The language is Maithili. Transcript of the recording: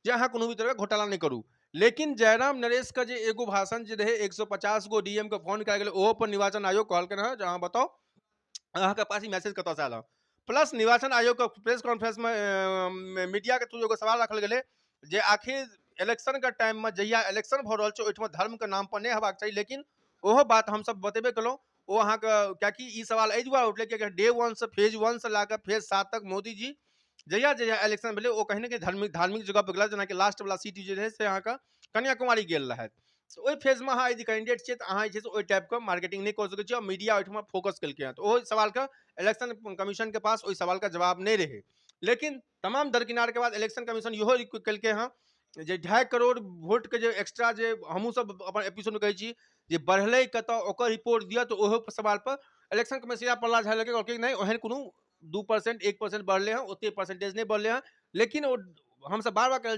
जे अहाँ कोनो भी तरहके घोटाला नहि करू। लेकिन जयराम नरेश के जे एगो भाषण जे रहै, 150 गो डीएम के फोन कयल गेलै, ओहो पर निर्वाचन आयोग कहलकनि हँ जे अहाँ बताउ अहाँके पास ई मैसेज कतऽसँ आयल हँ। प्लस निर्वाचन आयोगके प्रेस कॉन्फ्रेंसमे मीडियाके थ्रू एगो सवाल राखल गेलै जे आखिर इलेक्शनके टाइममे जहिया इलेक्शन भऽ रहल छै ओहिठमा धर्मके नामपर नहि हेबाक चाही। लेकिन ओहो बात हमसब बतेबे केलहुँ ओ अहाँके, कियाकि ई सवाल एहि दुआरे उठलै कियाकि डे वनसँ फेज वनसँ लए कऽ फेज 7 तक मोदी जी जहिया जहिया इलेक्शन भेलै ओ कहीं ने कहीं धार्मिक धार्मिक जगह पर गेला, जेनाकि लास्ट वाला सीट जे रहै से अहाँके कन्याकुमारी गेल रहथि। तऽ ओहि फेजमे अहाँ यदि कैंडिडेट छियै तऽ अहाँ जे छै से ओहि टाइपके मार्केटिंग नहि कऽ सकै छियै, आओर मीडिया ओहिठमा फोकस केलकै हँ। तऽ ओहि सवालके इलेक्शन कमीशनके पास ओहि सवालके जवाब नहि रहै। लेकिन तमाम दरकिनारके बाद इलेक्शन कमीशन इहो केलकै हँ जे 2.5 करोड़ वोटके जे एक्स्ट्रा जे हमहूँ सब अपन एपिसोडमे कहै छी जे बढ़लै कतऽ, ओकर रिपोर्ट दिअ। तऽ ओहो सवालपर इलेक्शन कमीशन पल्ला झाड़ि लेलकै, कहलकै नहि ओहन कोनो 2% 1% बढ़लै हँ, ओते परसेंटेज नहि बढ़लै हँ। लेकिन ओ हमसब बार बार कहल